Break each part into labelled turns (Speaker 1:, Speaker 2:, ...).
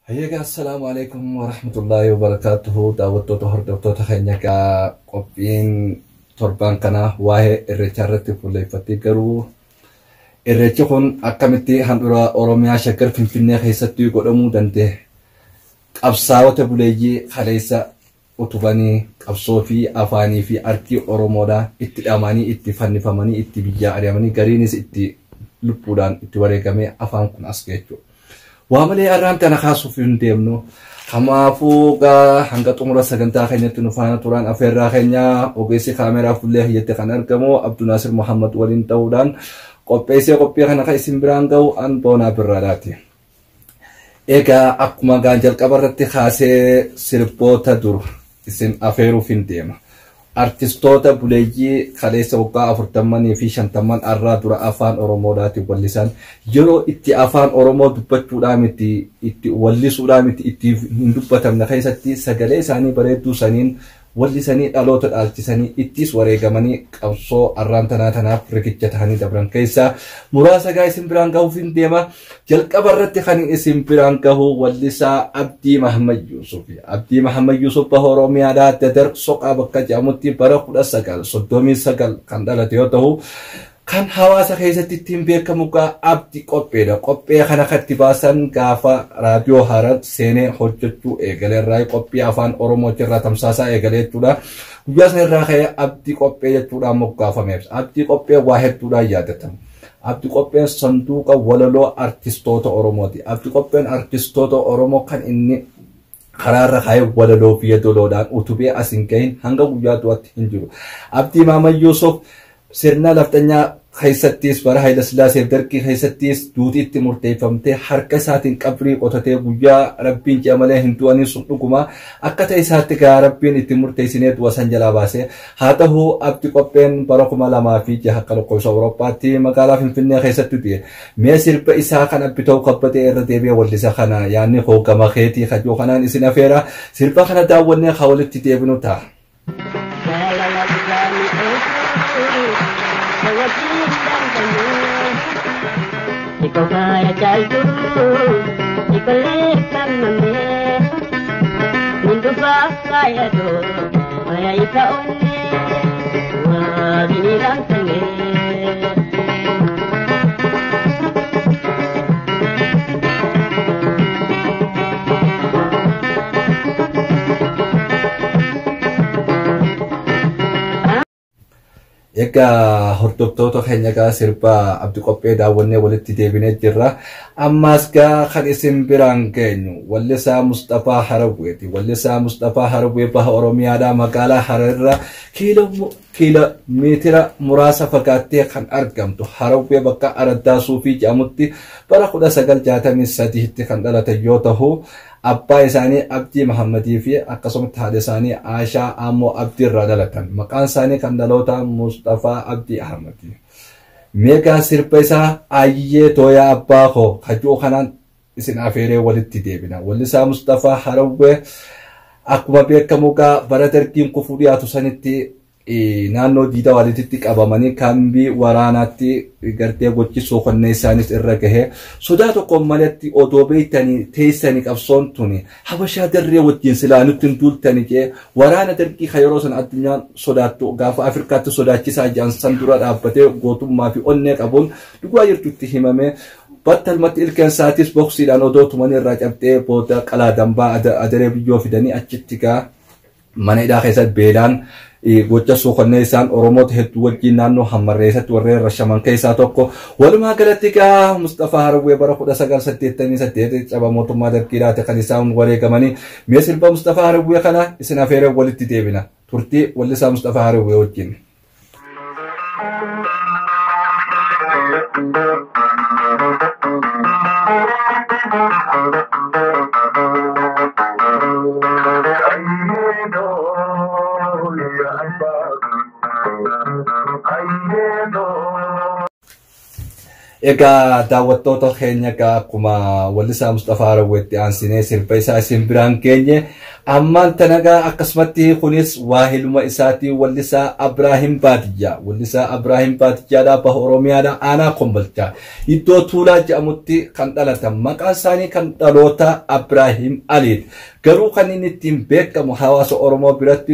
Speaker 1: Hayyeegaa, assalaamu alaikum warahmatullaahi wabarakaatuhu. Daawwattoota, hordoftoota keenya, egaa qophiin torbaan kanaa waa'ee irreechaa irratti fuulleeffattee, garuu irreechi kun akkamitti handhuura Oromiyaa Shaggar Finfinnee keessatti godhamuu danda'e, qabsaa'ota buleeyyii kaleessa utubanii qabsoo fi afaanii fi artii Oromoodhaa itti dhamanii, itti fannifamanii, itti biyyaa ari'amanii, gariinis itti lubbuudhaan itti wareegamee afaan kun as ga'e jechuudha. Waa malee har'aan tana kaasuuf hin deemnu. Kanaafuu gaa hanga xumura sagantaa keenyatti nu faana turan afeerraa keenya. Ogeessi kaameraa fuullee hiyyatti kan argamu Abdunaasir Muhammad waliin ta'uudhaan qopheessee qophii kana kan isin biraan ga'u an Boonaa Birraadhaati. Egaa akkuma gaan jalqaba irratti kaasee sirboota dur isin afeeruuf hin deema. Artistoota buleeyyii kaleessa waggaa 40 fi 50 arraa dura afaan Oromoodhaatiin wallisan, yeroo itti afaan Oromoo dubbachuudhaa miti, itti wallisuudhaa miti, itti hin dubbatamne keessatti sagalee isaanii bareedduu saniin wallisanii, dhaloota dhaalchisanii, ittis wareegamanii qabsoo arraan tanaa tanaaf riqicha ta'anii dabran keessaa muraasa gaa isin biraan gahuuf hin deema. Jalqaba irratti kan isin biraan gahu wallisaa Abdii Mahammad Yuusuf. Abdii Mahammad Yuusuf baha Oromiyaadhaa Dadar Soqaa bakka jedhamutti bara 1939 kan dhalate yoo ta'u, kan hawaasa keessatti ittiin beekamu gaa Abdii Qopheedha. Qophee kana kan itti baasan gaafa raadiyoo Harar seenee hojjechuu eegale irraa, qophii afaan Oromoo irraa tamsaasaa eegale jechuudha. Guyyaa sana irraa ka'ee Abdii Qophee jechuudhaan moggaafameef. Abdii Qophee waa hedduudhaan yaadatama. Abdii Qopheen sanduuqa walaloo artistoota Oromooti. Abdii Qopheen artistoota Oromoo kan inni karaarra kaa'ee walaloo fi yedoloodhaan utubee as hin gahin hanga guyyaa du'aatti hin jiru. Abdii Mahammad Yuusuf sirna lafxanyaa keessattis, bara Haayila Sillaaseef Dargii keessattis duutiitti murteeffamtee harka isaatiin qabrii qotatee, guyyaa Rabbiin ji'a malee hin du'anii sun dhuguma akka ta'e isaatti gaa Rabbiin itti murteessinee du'a san jalaa baasee haa ta'u. Abdi Qopheen bara 2006 akka lakkoofsa Awurooppaatti magaalaa Finfinnee keessatti du'e. Mee sirba isaa kan Abbitoo Kabbadee irra deebi'ee wallisa kana yaadni koo gama keetii kajoo kanaan isin afeera. Sirba kana daawwannee haa walitti deebinu ta'a.
Speaker 2: Iko faaya caaltu ikollee kammame nindufa faayatu faaya ifa onne waabini ramtange.
Speaker 1: Egaa hordoftoota keenya, gaa sirba Abdi Qophee daawwannee walitti deebinee jirra. Ammas gaa kan isin biraan geenyu wallisaa Mustafaa Harawweeti. Wallisaa Mustafaa Harawwee baha Oromiyaadhaa magaalaa Hararraa kiiloo meetira muraasa fagaattee kan argamtu Harawwee bakka Araddaa Suufii jedhamutti bara 1963tti kan dhalate yoo ta'u, abbaa isaanii Abdii Mahammadii fi akkasumatti haadha isaanii Aashaa Ammoo Abdii irraa dhalatan. Maqaan isaanii kan dhaloota Mustafaa Abdii Ahmadi. Meegaa sirba isaa Ayyee Tooyaa Abbaa Koo kajuu kanaan isin afeeree walitti deebina. Wallisaa Mustafaa Harawwee akkuma beekamu gaa bara Dargiin kufuu dhiyaatu sanitti naannoo Diida Waaliititti qabamanii kaambii waraanaatti gartee gochisuu qonnee isaanis irra gahee, sodaa tokko malatti odoo beektanii teessanii qabsoon tuni Habashaa darree wajjin silaa nutti hin duultanii jee waraana Dargii kan yeroo sana addunyaan sodaattu, gaafa Afrikaatti sodaachisaa jiran san dura dhaabbatee gootummaa fi onnee qabuun dhugaa jirtutti himame. Battalumatti ilkeen isaatis boksiidhaan odoo tumanii irraa cabxee, booda qalaa dambaa adaree biyyoo fidanii achitti gaa mana hidhaa keessatti beelaan gocha suukannee isaan Oromoota hedduu wajjin naannoo Hammarreessatti warreen rashaman keessaa tokko. Walumaa galatti gaa Mustafaa Harawwee bara 1988 caba mootummaa Dargiidhaati kan isaan wareegamanii. Mee sirba Mustafaa Harawwee kana isin afeeree walitti deebina. Turtii wallisaa Mustafaa Harawwee wajjin. Egaa daawwattoota keenya egaa akkuma wallisaa Mustafaa Rawweetti aansinee sirba isaa isin biraan geenye ammaan tana egaa akkasumatti kunis waahiluma isaatii wallisaa Abraahim Baadiyyaa wallisaa Abraahim Baadiyyaadhaa baha Oromiyaadhaa aanaa Kombolchaa iddoo Tuulaa jedhamutti kan dhalatan maqaan isaanii kan dhaloota Abraahim Aliidha. Garuu kan inni ittiin beekamu hawaasa Oromoo biratti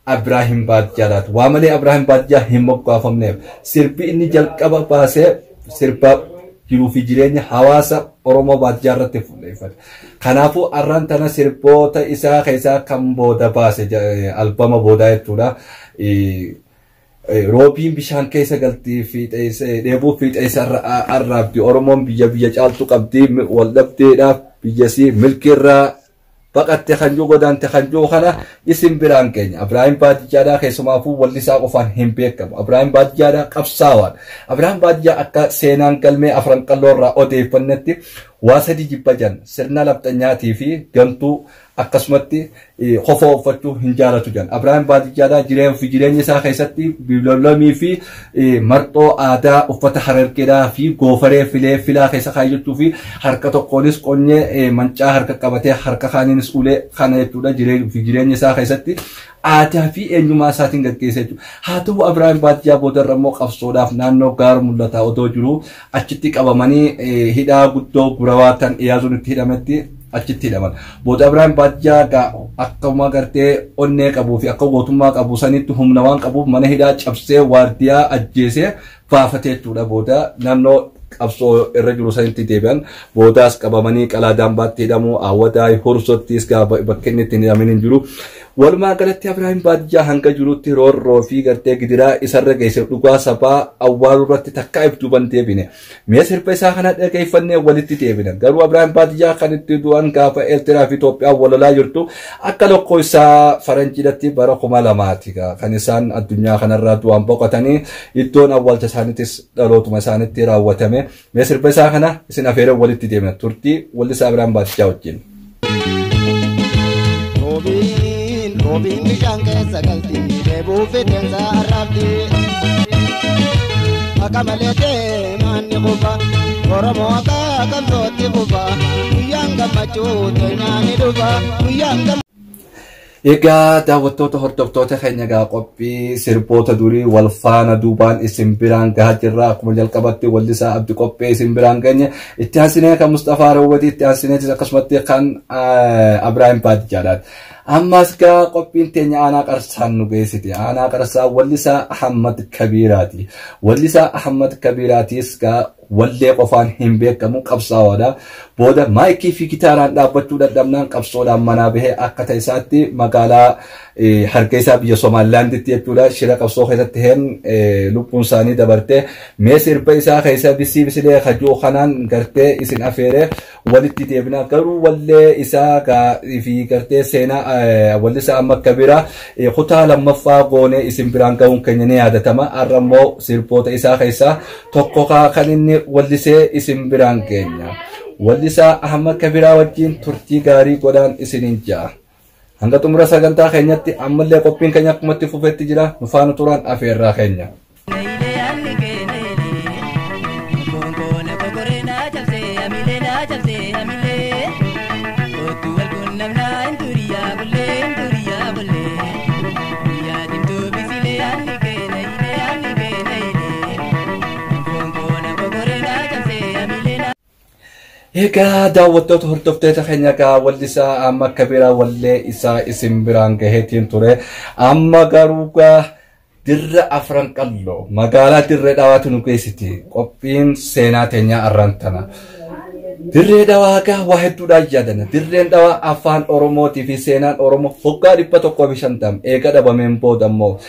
Speaker 1: Abraahim Baadiyyaadhaati. Waa malee Abraahim Baadiyyaa hin moggaafamneef sirbi inni jalqaba baasee sirba jiruu fi jireenya hawaasa Oromoo baadiyyaa irratti fuulleeffate. Kanaafuu arraan tana sirboota isaa keessaa kan booda baase albama boodaa jechuudha. Roobiin bishaan keessa galtii fiixeessa dheebuu fiixeessa arraabdi Oromoon biyya biyya caaltu qabdi wal dhabdeedhaaf biyyasii milkiirraa baqatte kan jiru godaante kan jiru kana isin biraan keenya. Abraahim Baadiyyaadhaa keessumaafuu wallisaa qofaan hin beekamu. Abraahim Baadiyyaadhaa qabsaawaadha. Abraahim Baadiyyaa akka seenaan galmee afran qalloo irraa odeeffannetti waa sadii jibba jan sirna lafxanyaatii fi gantuu akkasumatti kofoo uffachuu hin jaalatu jan. Abraahim Baadiyyaadhaa jireenya fi jireenya isaa keessatti bilolamii fi marxoo aadaa uffata harargeedhaa fi goofaree filee filaa keessa kaayyachuu fi harka tokkoonis qonyee mancaa harka qabatee harka kaaniinis ulee kana jechuudha jireenya fi jireenya isaa keessatti aadaa fi eenyummaa isaatiin gaggeessa jechuudha. Haa ta'u Abrahaam Baadiyyaa boodarra immoo qabsoodhaaf naannoo gaara mul'ataa otoo jiru achitti qabamanii hidhaa guddoo gurawaa tan Iyaasuun itti hidhametti achitti hidhaman. Booda Abrahaam Baadiyyaa akkuma gartee onnee qabuu fi akka gootummaa qabu sanitti humna waan qabuuf mana hidhaa cabsee waardiyaa ajjeesee baafatee jechuudha. Booda naannoo qabsoo irra jiru sanitti deebi'an boodaas qabamanii qalaa daambaatti hidhamu awwadaa hursottis bakka inni itti hidhamin hin jiru. Walumaa galatti Abrahaam Baadiyyaa hanga jirutti roorroo fi gartee gidiraa isarra geesse dhugaa sabaa awwaaluu irratti takka ibduu ban deebine. Mee sirba isaa kana dhageeffannee walitti deebina. Garuu Abrahaam Baadiyyaa kan itti du'an gaafa Eertiraa fi Itoophiyaa walolaa jirtu akka lakkoofsa faranjiidhatti bara 2000 kan isaan addunyaa kanarraa du'an boqotanii iddoon awwaalcha isaaniitis dhalootuma isaaniitti raawwatame. Mee sirba isaa kana isin afeeree walitti deebina. Turtii wallisaa Abrahaam Baadiyyaa wajjin.
Speaker 3: Roobiin bishaan keessa galti dheebuu fixeensa arraabdi. Akka malee deemaan ni qufa Oromoo akka qabsootti qufa guyyaan gammachuu teenyaa ni dhufa guyyaan gammachuu.
Speaker 1: Egaa daawwattoota hordoftoota keenya egaa qophii sirboota durii wal faana duubaan isin biraan gahaa jirra. Akkuma jalqabatti wallisaa Abdi Qophee isin biraan geenye itti aansinee kan Mustafaa Rawwatii itti aansineetis akkasumatti kan Abrahaam Baadiyyaadhaati. Ammas gaa qophiin teenya aanaa qarsaan nu geessite. Aanaa qarsaa wallisaa Ahmad Kabiiraati. Wallisaa Ahmad Kabiiraatis gaa wallee qofaan hin beekamu qabsaa'oodha. Booda maayikii fi gitaaraan dhaabbachuu dadhabnaan qabsoodhaan manaa bahee akka ta'e isaatti magaalaa Hargeysaa biyya Somaalilaanditti jechuudha. Shira qabsoo keessatti heen lubbuun isaanii dabarte mee sirba isaa keessa bisii bisilee kajuu kanaan gartee isin afeeree walitti deebina. Garuu wallee isaa fi gartee seenaa wallisaa Ahmad Kabiraa kutaa lammaffaa goonee isin biraan gahuun keenya ni yaadatama. Har'a immoo sirboota isaa keessaa tokko kan inni wallisee isin biraan geenya. Wallisaa Ahmad Kabiraa wajjin turtii gaarii godhaan isiniin ja'a. Hanga xumura sagantaa keenyatti ammallee qophiin keenya akkuma itti fufetti jira. Nu faana turaan afeerraa keenya. Egaa daawwattoota hordoftoota keenya egaa wallisaa Ahmad Kabiraa wallee isaa isin biraan gaheetiin ture. Amma garuu gaa dirra afran qalloo magaalaa dirree dhawaatu nu geessiti. Qophiin seenaa teenyaa arraan tana. Dirree dhawaa gaa waa hedduudhaan yaadanna. Dirreen dhawaa afaan Oromootii fi seenaan Oromoo waggaa 150 eega dhabameen booda immoo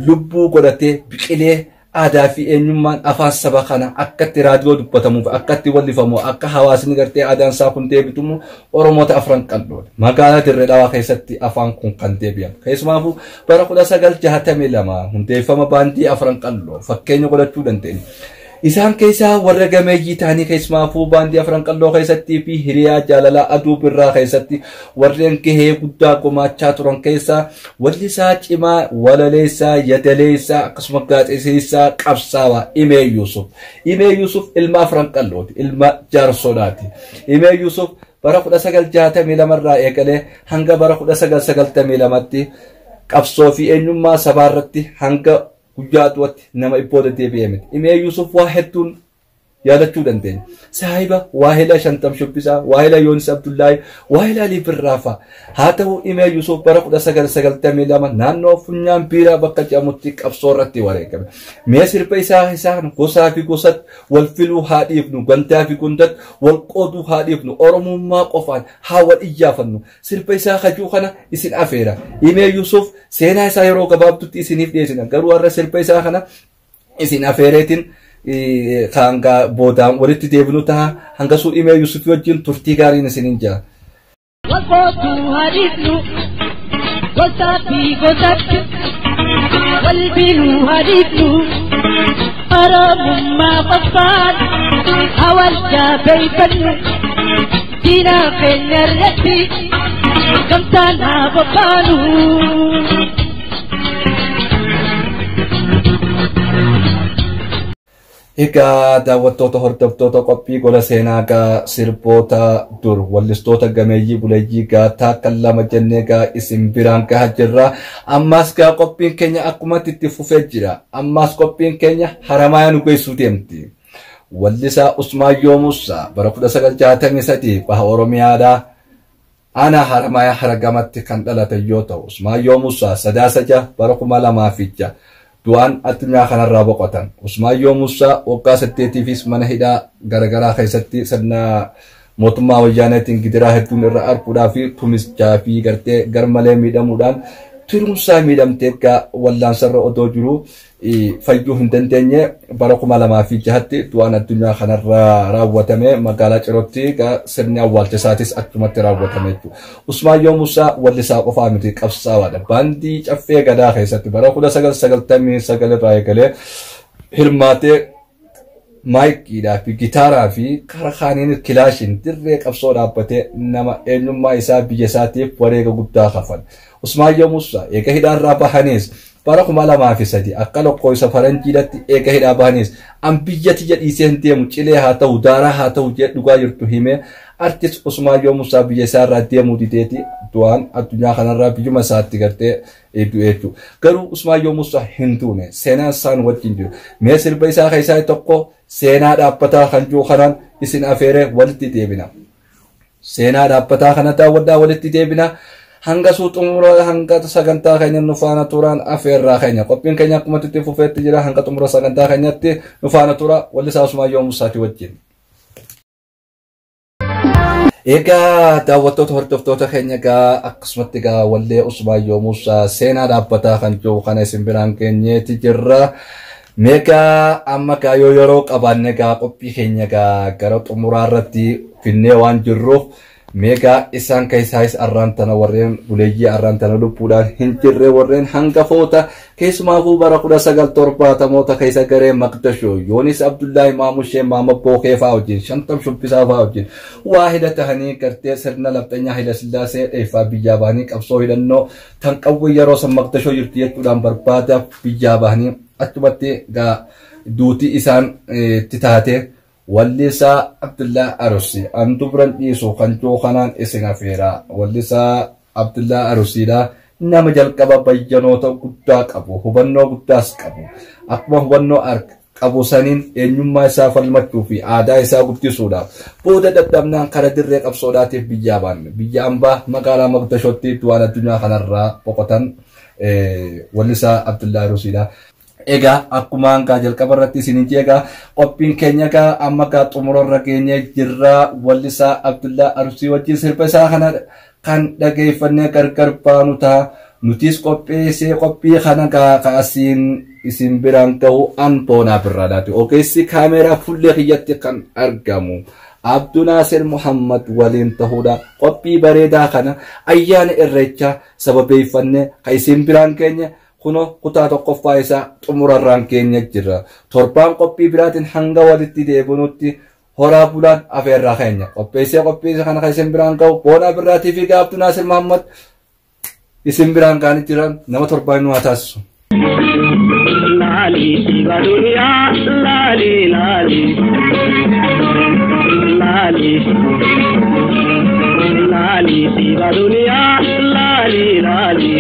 Speaker 1: lubbuu godhatee biqilee aadaa fi eenyummaan afaan saba kana akkatti raadiyoo dubbatamuuf akkatti wallifamu akka hawaasni gartee aadaan isaa kun deebitumu Oromoota afran qal'oodha. Magaalaa Dirree Dhawaa keessatti afaan kun kan deebi'an. Keessumaafuu bara 1962 hundeeffama baandii afran qal'oo fakkeenya godhachuu dandeenya. Isaan keessaa warra gameeyyii ta'anii keessumaafuu baandii Afran Qalloo keessattii fi hiriyaa jaalalaa aduu birraa keessatti warreen gahee guddaa gumaachaa turan keessaa wallisaa cimaa, walaleessaa, yadaleessaa akkasuma gaazexeessaa qabsaawaa Imee Yuusuf. Imee Yuusuf ilma Afran Qallooti, ilma Jaarsoodhaati. Imee Yuusuf bara 1962 irraa eegalee hanga bara 1992tti qabsoo fi eenyummaa sabaa irratti hanga guyyaa du'atti nama ibboo deddeebi'ee miti. Imee Yuusuf waa hedduun yaadachuu dandeenya. Saahiba waahila Shantam Shubbisaa, waahila Yoonis Abdullaahi, waahila Alii Birraa fa'a. Haa ta'u Imee Yuusuf bara 1992 naannoo Funyaan Biiraa bakka jedhamutti qabsoo irratti wareegame. Mee sirba isaa isaan gosaa fi gosatti wal filuu haa dhiifnu, gandaa fi gundatti wal qooduu haa dhiifnu, Oromummaa qofaan haa wal iyyaafannu. Sirba isaa kajuu kana isin afeera. Imee Yuusuf seenaa isaa yeroo gabaabdutti isiniif dhiyeessina. Garuu har'a sirba isaa kana isin afeereetiin hanga boodaan walitti deebinu ta'a. Hanga suu Imee Yuusuf wajjin turtii gaariin isiniin jira.
Speaker 2: Wal qooduu haa dhiifnu, gosaa fi gosatti wal filuu haa dhiifnu, Oromummaa qofaan haa wal jaabeeffannu, diina keenya irratti gamtaan haa bobbaanu.
Speaker 1: Egaa daawwattoota hordoftoota qophii gola seenaa gaa sirboota dur wallistoota gameeyyii buleeyyii gaa taakka lama jennee gaa isin biraan gahaa jirra. Ammas gaa qophiin keenya akkumatti itti fufee jira. Ammas qophiin keenya Haramayaa nu geessuu deemti. Wallisaa Usmaayyoo Muusaa bara 1963 baha Oromiyaadhaa aanaa Haramayaa Haragamatti kan dhalate yoo ta'u Usmaayyoo Muusaa Sadaasa 6 bara 2006 du'aan addunyaa kanarraa boqotan. Usmaayyoo Muusaa waggaa 8tiifis mana hidhaa garaagaraa keessatti sirna mootummaa wayyaaneetiin gidiraa hedduun irra arguudhaa fi tumischaa fi gartee garmalee miidhamuudhaan turumsaa miidhamtee egaa wallaansarra odoo jiru fayyuu hin dandeenye bara 2006tti du'aan addunyaa kanarraa raawwatame magaalaa Cirootti egaa sirni awwaalcha isaatis achumatti raawwatame jechuudha. Usmaayyoo Muusaa wallisaa qofaa miti qabsaawaadha. Baandii Caffee Gadaa keessatti bara 1999 irraa eegalee hirmaatee maayikiidhaa fi gitaaraa fi karaa kaaniin kilaashiin dirree qabsoo dhaabbatee nama eenyummaa isaa biyya isaatiif wareega guddaa kafale. Usmaayyoo Muusaa eega hidhaarraa bahaniis bara 2003 akka lakkoofsa faranjiidhatti eega hidhaa bahaniis an biyya tiyya dhiisee hin deemu cilee haa ta'u daaraa haa ta'u jedhe dhugaa jirtu himee artist Usmaayyoo Muusaa biyya isaarraa deemuu dideeti du'aan addunyaa kanarraa biyyuma isaatti gartee du'e jechuudha. Garuu Usmaayyoo Muusaa hin duune seenaan isaan wajjin jiru. Mee sirba isaa keessaa tokko seenaa dhaabbataa kan jiru kanaan isin afeeree walitti deebina. Seenaa dhaabbataa kana daawwadhaa walitti deebina. Hanga suu xumura hanga sagantaa keenya nu faana turaan afeerraa keenya. Qophiin keenya akkuma itti fufeetti jira hanga xumura sagantaa keenyatti nu faana tura wallisaa Usmaayyoo Muusaati wajjin. Egaa daawwattoota hordoftoota keenya egaa akkasumatti egaa wallee Usmaayyoo Muusaa seenaa dhaabbataa kan jiru kana isin biraan geenyeeti jirra. Meegaa amma egaa yoo yeroo qabaanne egaa qophii keenya egaa gara xumuraa irratti finnee waan jirruuf meegaa isaan keessaayis arraan tana warreen buleeyyii arraan tana lubbuudhaan hin jirre warreen hangafoota keessumaafuu bara 1970moota keessa garee Maqdashoo Yoonis Abdullaahi Maamushee Maama Bookee fa'aa wajjin Shantam Shubbisaa fa'aa wajjin waa hidha tahanii gartee sirna lafxanyaa Hayila Sillaasee dheeffaa biyyaa bahanii qabsoo hidhannoo tan qawwee yeroo san Maqdashoo jirti jechuudhaan barbaadaaf biyyaa bahanii achumatti gaa duutii isaan itti taate Wallisaa Abdullaa Arusi an dubran dhiisu kan jiru kanaan isin afeera. Wallisaa Abdullaa Arusiidha. Nama jalqaba bayyanoota guddaa qabu, hubannoo guddaas qabu. Akkuma hubannoo qabu saniin eenyummaa isaa falmachuu fi aadaa isaa guddisuudhaaf booda dadhabnaan kara dirree qabsoodhaatiif biyyaa baanne. Biyya ambaa magaalaa Maqdashootti du'aan addunyaa kanarraa boqotan Wallisaa Abdullaa Arusiidha. Egaa akkuma hangaa jalqaba irratti isiniin egaa qophiin keenya egaa amma egaa xumura irra geenyee jirra. Wallisaa Abdullaa Arsii wajjin sirba isaa kana kan dhageeffannee gargar baanu ta'a. Nutis qopheessee qophii kana egaa kaasiin isin biraan gahu an Boonaa Birraadhaati. Ogeessi kaameeraa fuullee kiyyatti kan argamu Abduu Naasir Muhammad waliin ta'uudha. Qophii bareedaa kana ayyaana irreechaa sababeeffannee kan isin biraan geenye Kunoo kutaa tokkoffaa isaa xumurarraan keenya jirra. Torbaan qophii biraatiin hanga walitti deebinutti horaa bulaan afeerraa keenya. Qopheessee qophii kana kan isin biraan ga'u Boonaa Birraatii fi Gaabtuu Naasir Mahammad isin biraan ga'anii jiran nama torbaan nu haa taasisu.
Speaker 4: Laali siba duniyaa laali laali laali laali siba duniyaa laali laali.